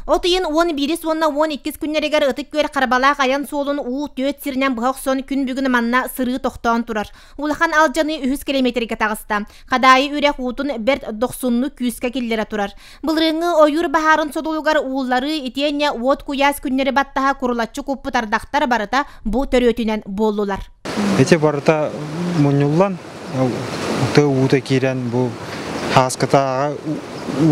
От ыйын 11-ис уонна 12-ис күннэригэр Ытык Күөл Харбалаах айан суолун уу түөрт сиринэн быһа охсон күн бүгүн манна сырыы тохтоон турар. Улахан алдьаныы үһүс километрга таҕыста. Хадаайы үрэх уутун бэрт дохсуннук күүскэ киллэрэ турар. Былырыыҥҥы ойуур баһаарын содулугар уулларыы итиэннэ уот куйаас күннэри баттаһа курулаччы куппут ардахтар барыта бу төрүөтүнэн буоллулар. Ити барыта мунньуллан, тыа уута киирэн бу Һааскатааҕы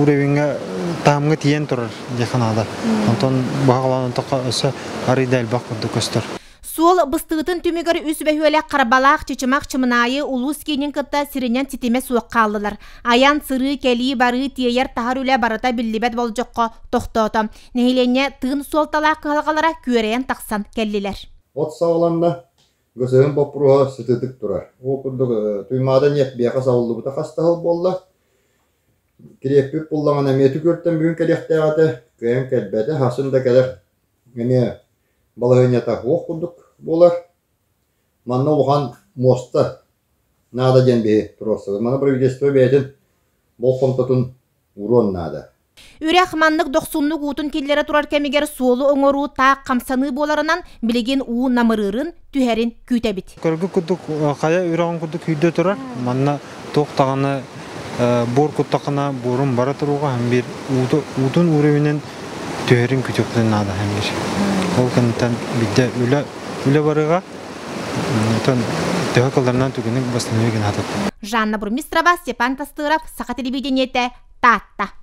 уровеҥҥа таһымҥа тиийэн турар диэххэ наада. Онтон быһаҕалаан онтоххо өссө арыый да элбэх курдук көстөр. Суол быстыытын түмүгэр үс бөһүөлэк Харбалаах, Чычымах, Чымынаайы улуус киинин кытта сиринэн ситимэ суох хааллылар. Айан, сырыы, кэлии-барыы, тиэйэр-таһар үлэ барыта биллибэт болдьоххо тохтоото. Нэһилиэнньэ тыын суолталаах кыһалҕалара күөрэйэн тахсан кэллилэр. От саҕаланна, ГСМ боппуруоһа сытыытык турар. Ол курдук Туймаада ньиэп биэхэ сабыллыбыта хас да сыл буолла. Кириэппит буллаҕына эмиэ түгүөртэн бүгүн кэлиэхтээх этэ, кыайан кэлбэтэ, хасын да кэлэр эмиэ балаһыанньата суох курдук буолар. Манна улахан муоста наада диэн биһи туруорсабыт. Маны правительство бэйэтин болҕомтотун ууруон наада. Үрэх маннык дохсуннук уутун киллэрэ турар кэмигэр суолу оҥоруу таах хамсаныы буоларынан, билигин уу намырыырын, түһэрин күүтэбит. Көргө курдук хайа үрэҕин курдук күүрдэ турар. Манна туох даҕаны буор куттахына буорун бара туруоҕа һэн биир уутун уровенин түһэрин күтүөхпүтүн наада һэн биир. Ол кэнниттэн бидде үлэ үлэ барыаҕа. Оттон төһө кылларынан түгэнник бастаныы гына Жанна Бурмистрова, Степан Тастыров, Саха телевидениетэ, Таатта.